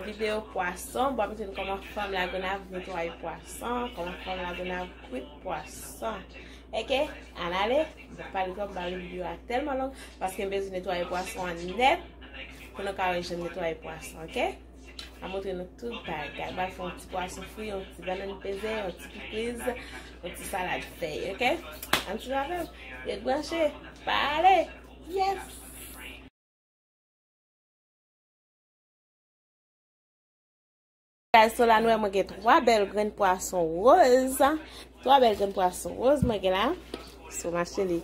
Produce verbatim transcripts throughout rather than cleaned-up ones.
Videyo pwason, m ap montre nou kòman fanm Lagonav netwaye pwason, kòman fanm Lagonav kwit pwason. Oke, ann ale, m pa pale twòp, m pa vle videyo a tèlman long, paske m bezwen netwaye pwason an nèt, pou nou ka wè jan m netwaye pwason, oke? M ap montre nou tout bagay. M pral fè yon ti pwason fri, yon ti bannann peze, yon ti pikliz, yon ti salad fèy, oke? Ann swiv avè m. Ret branche. Pale. Yes! Guys, so la nou wè mwen gen twa bèl grenn pwason woz. Twa bèl grenn pwason woz mwen gen la. So, m achte li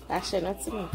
pa chè non, timoun.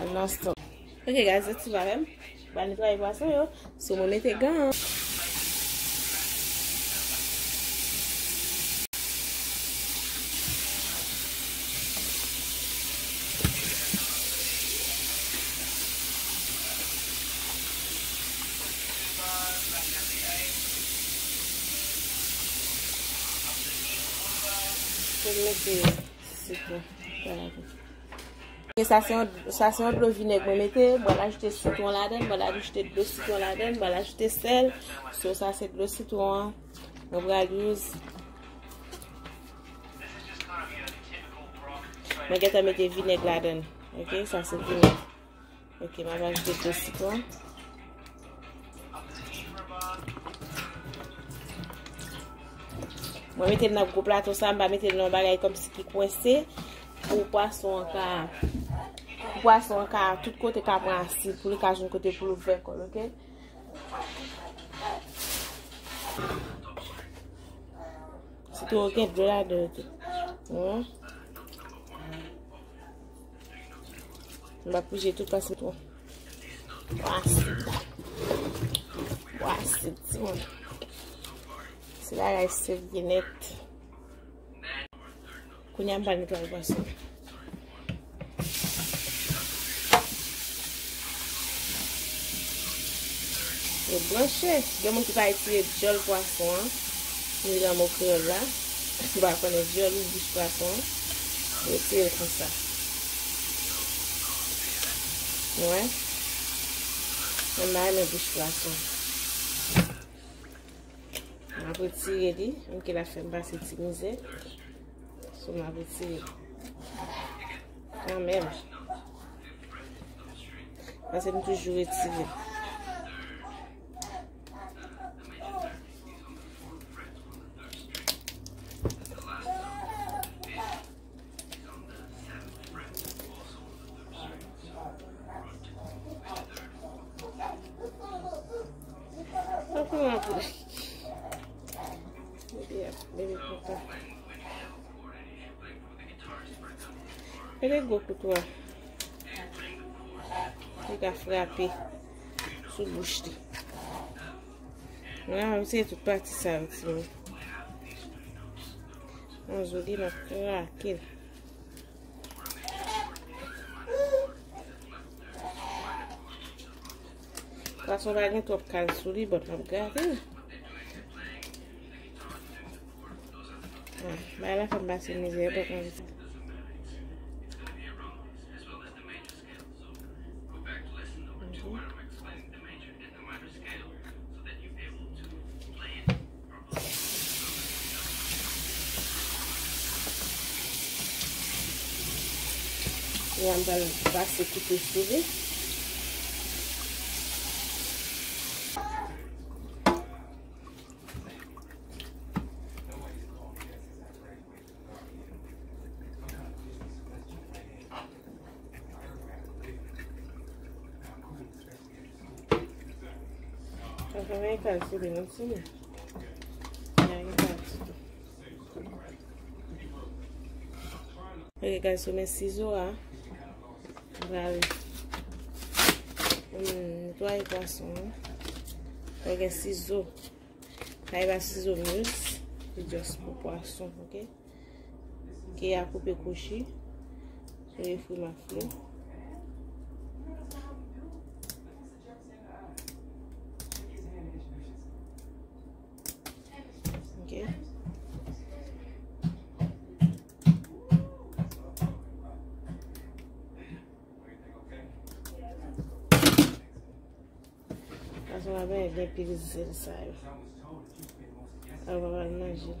Al nan store. Ok, guys, ret swiv avè m. M pral netwaye pwason yo. So, mwen mete gan an. Pou m mete sitwon. E sa se yon, sa se yon dlo vinèg mwen mete. Mwen ajoute sitwon ladan, mwen ajoute dlo sitwon ladan, mwen ajoute sèl. So, sa se dlo sitwon an. Mwen pral use. Mwen gentan mete vinèg ladan. Ok, sa se vinèg. Ok, m ap ajoute dlo sitwon. Mwen mete l nan gwo plato sa, m pa mete l nan yon bagay kòmsi ki kwense. Pou pwason an ka, pou pwason an ka, tout kote ka pran asid, pou li ka jwenn kote pou l ouvè kò l, ok? Sitwon gen dlo ladan tou. Hmm. M ap pije tout paske twa. Twa asid. Twa asid, timoun. Se bagay serye nèt. Kounye a m pral netwaye pwason. Yo branche. Gen moun ki pa retire dyòl pwason an. Ni nan mo kreyòl la. M pa konnen dyòl ou bouch pwason an. Yo retire l konsa. Ou wè? Mwen m pa renmen bouch pwason. M ap retire li. Menm ke l ap fè m pase ti mizè. So, m ap retire. Kanmenm. Paske m toujou retire. Mete gwo kouto a. Li ka frape sou bouch li. Mwen ap retire tout pati sa yo, timoun. Yon zo li, m ap krake l. Pwason pa gen twòp kal sou li, but m ap grate l. Ah, bay la fè m pase mizè, but m ap grate l. Kounye a m pral pase kouto sou li. Sa fè mwen ekal sou li, non, sou li. Mwen ekal sou li. Ok, guys, sou men sizo a. M pral, mm, netwaye pwason an. Fò gen sizo. Sa e pa sizo mous, se just pou pwason, ok? Ke a koupe kouchi. Sou refri mafle. Ok. Pwason Mwen renmen pil sèl sa yo. Avan m al manje.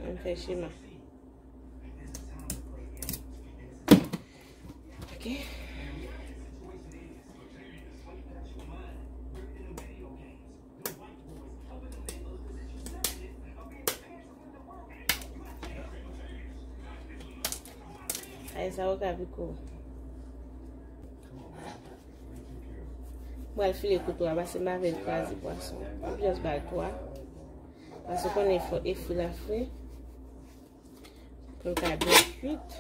Mwen fè chema. Ok. Ay, sa yo ka piko. Mwen al file kouto a, pase m pa vle l kraze pwason. M just ba l twa. Pase w konnen fò e fri la fri. Pou l ka byen kuit.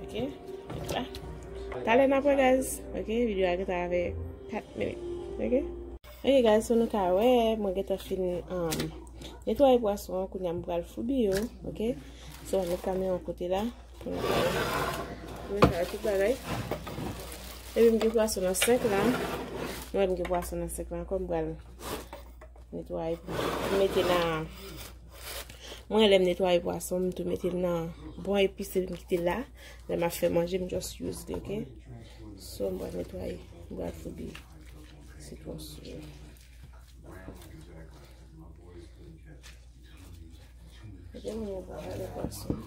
Ok. Talè n ap wè, guys. Ok, videyo a gentan avè kat minit. Ok. Ok, guys, so nou ka wè, mwen gentan fin, um, netwaye pwason an, kounye a m pral foubi yo, ok? So, m met kamyon an kote la, pou nou ka wè. Pou nou ka wè tout bagay. Epi m gen pwason nan senk la. Mwen, m gen pwason nan senk la ankò, m pral netwaye pou m mete nan, mwen, lè m netwaye pwason, m tou mete l nan bon epis, m kite l la. Lè m ap fè manje, m just use li, ok? So, m pral netwaye, m pral foubi sitwon sou yo. Epi m gade pwason.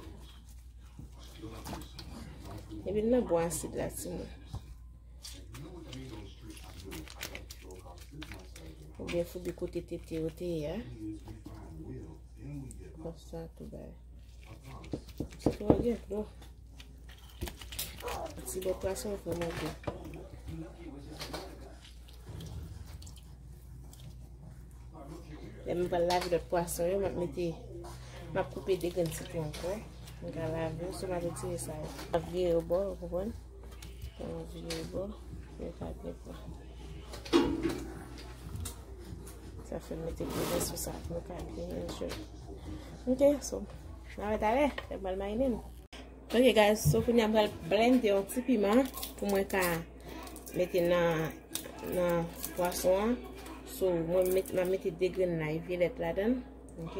Epi l nan bon asid la, timoun. Oubyen foubi kote tete yo te ye a. Konsa tou bay. Sitwon gen dlo. Ti bò pwason fè monte. Lè m pral lave lòt pwason yo, m ap mete, m ap koupe de grenn sitwon ankò. M ka lave yo, so m ap retire sa yo. M ap vire yo bò, ou konprann? M ap vire yo bò, yo ka byen pran. Sa fè m mete grenn sou sa, pou yo ka byen enjoy. Ok, so, n a wè talè, lè m pral marinen l. Ok, guys, so kounye a m pral blende yon ti piman pou mwen ka mete nan, nan pwason an. So, mwen met, m ap mete de grenn lay vyolèt ladan l. Ok.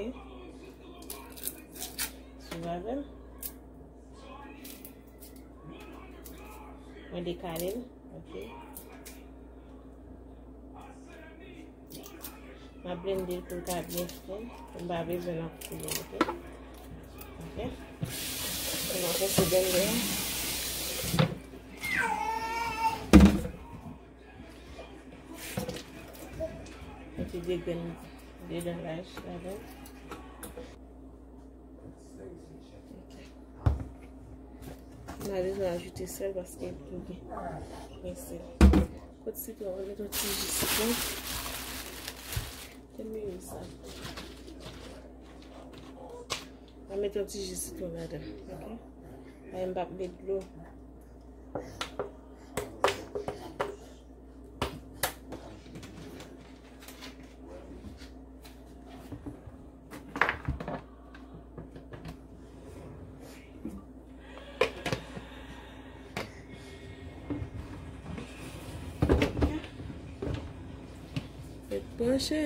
Swiv avè m. Mwen dekale l. Ok. M ap blende l pou l ka byen fen. M pa bezwen nan koulè, ok? Ok. M ap fè blende a. Mete de grenn, de grenn lay ladan. Ok. M pa bezwen ajoute sèl paske m gen, gen sèl. Kot sitwon? Mwen met yon ti ji sitwon. Tèlman renmen sa. Mwen met yon ti ji sitwon ladan. Ok. Ay, m p ap met dlo. Ret branche.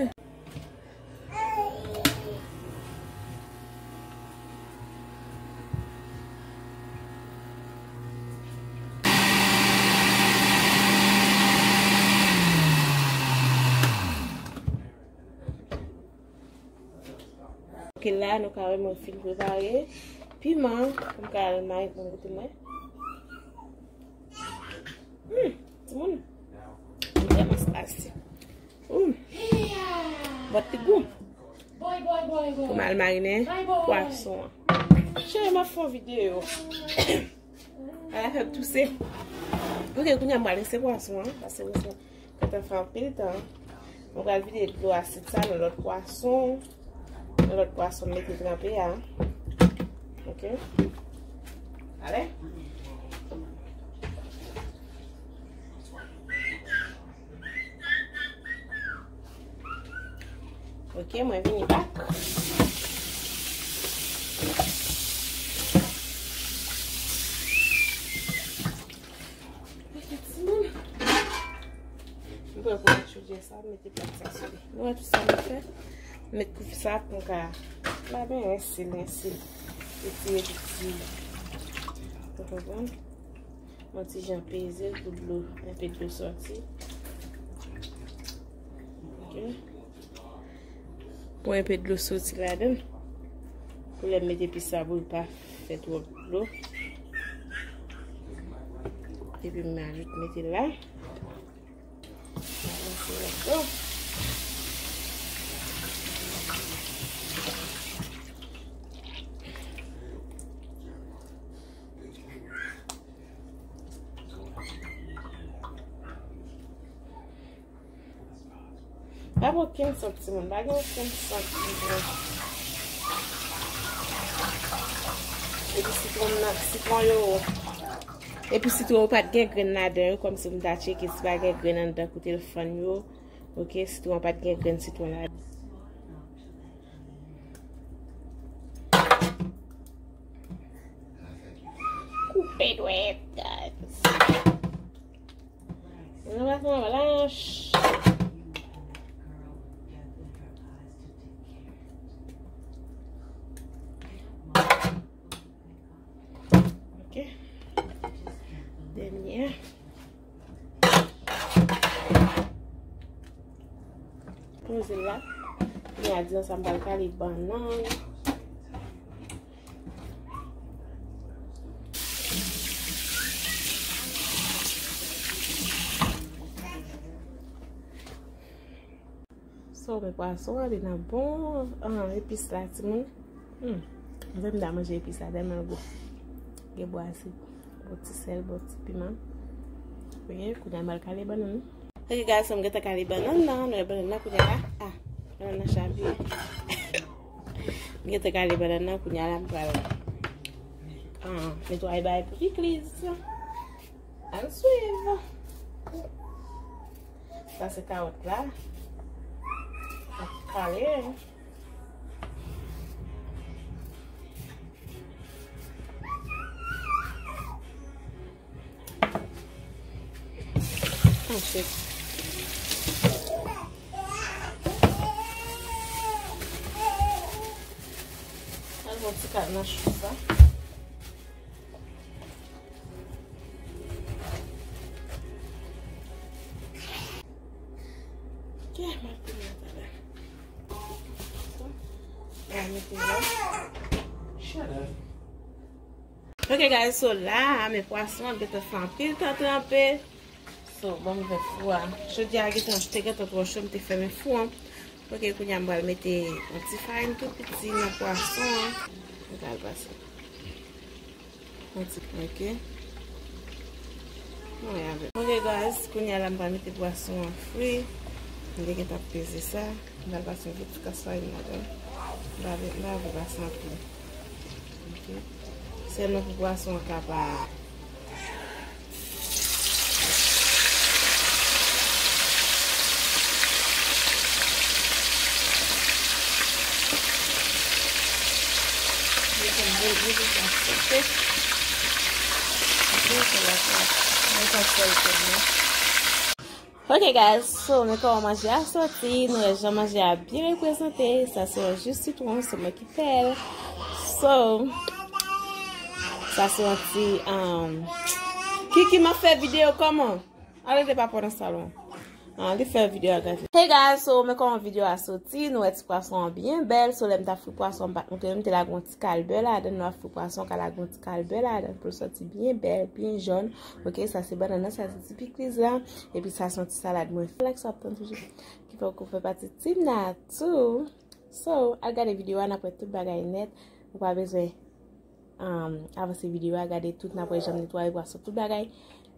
Ok, la nou ka wè mwen fin prepare piman pou m ka al may pou m goute mwen. Hmm, timoun. Li vrèman spasi. Hmm. Bòt li gou. Pou m al marinen pwason an. Cheri, m ap fè yon videyo. Ala fè m touse. Ok, kounye a m pral lese pwason an, paske pwason an gentan fè anpil tan. Mwen pral vide dlo asid sa nan lòt pwason. Nan lòt pwason m mete tranpe a. Ok. Ale. Ok, mwen vini bak. Ok, timoun. Mwen pran chodyè sa, mete plat sa sou li. Nou wè tout sa mwen fè. Met kou sa pou m ka lavé l, rense l, rense l. Retire tout ti, ou konprann? Yon ti jan peze l pou dlo, enpe dlo sòti. Ok. Pou enpe dlo soti ladan l. Pou lè m mete epis la pou l pa fè twòp dlo. Epi m ajoute mete l la. Balanse lòt bò. Pa gen okenn sant, timoun. Pa gen okenn sant, timoun. Epi sitwon nan, sitwon yo. Epi sitwon yo pa t gen grenn ladan yo, kòmsi m ta tcheke si pa gen grenn anndan kote l fann yo. Ok, sitwon pa t gen grenn sitwon ladan. Koupe dwèt, guys. Nan pa fè yon lach. Ok. Dènye. Poze l la. Kounye a, di sa m pral kale bannann. So, men pwason an, li nan bon, ah, epis la, timoun. Hmm. Mwen menm m ta manje epis la, tèlman l gou. Gen bwa si, bon ti sèl, bon ti piman. Ok, kounye a m al kale bannann. Ok, guys, so m gentan kale bannann nan, nou wè bannann nan kounye a la. Ah, bannann nan chavire. M gentan kale bannann nan, kounye a la m pral, ah, netwaye bagay pou pikliz. Ann swiv. Sa se kawòt la. Ap kale. Answit, al bon ti kat nan chou sa. Ok, m ap pran talè. Mwen mete la. Shut up. Ok, guys, so la, men pwason an gentan fè anpil tan tranpe. So, bon, m ouvè fou a. Jodi a gentan, te gentan twò cho, m te fèmen fou an. Ok, kounye a m pral mete yon ti farin tou piti nan pwason an. M pral pase. Yon ti, ok. Mwen avè. Ok, guys, kounye a la m pral mete pwason an fri. M te gentan peze sa. M pral pase yon ti kas farin ladan. M pa vle, m pa vle pase anpil. Ok. Sèlman pou pwason an ka pa Ok, guys, so, men kòman manje a soti, nou wè jan manje a byen reprezante, sa se yon ji sitwon, se mwen ki fè l. So, sa se yon ti, um, Kiki, m ap fè videyo kòman? Ale de papa nan salon. Ah, li fè videyo a gate. Hey guys, so, men kòman videyo a soti, nou wè ti pwason an byen bèl, so, lè m t ap fri pwason, m pa t montre nou, m te lage yon ti kal bè ladan, nou ap fri pwason, ka lage yon ti kal bè ladan, pou l soti byen bèl, byen jòn. Ok, sa se bannann nan, sa se ti pikliz la. Epi sa se yon ti salad mwen fè. Like sa w ap tann toujou. Ki fè w fè pati team nan tou. So, al gade videyo a, n ap wè tout bagay nèt. Ou pa bezwen, um, avanse videyo a, gade tout, n ap wè jan m netwaye pwason, tout bagay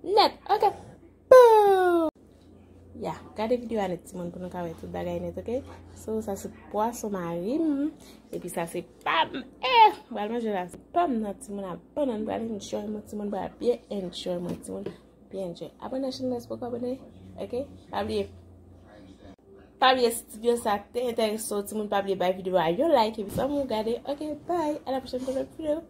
nèt. Ok. Boom! Ya, gade videyo a nèt, timoun, pou nou ka wè tout bagay nèt, ok? So, sa se pwason mari m, epi sa se pa m. Eh! M pral manje la, se pa m nan, timoun, a bannann, m pral enjoy mwen, timoun, m pral byen enjoy mwen, timoun, byen enjoy. Abòne nan channel la si w poko abòne, ok? Pa bliye, pa bliye si ti videyo sa te enterese w, timoun, pa bliye bay videyo a yon like, epi sa m gade, ok? Bye, a la pwochèn pou lòt videyo.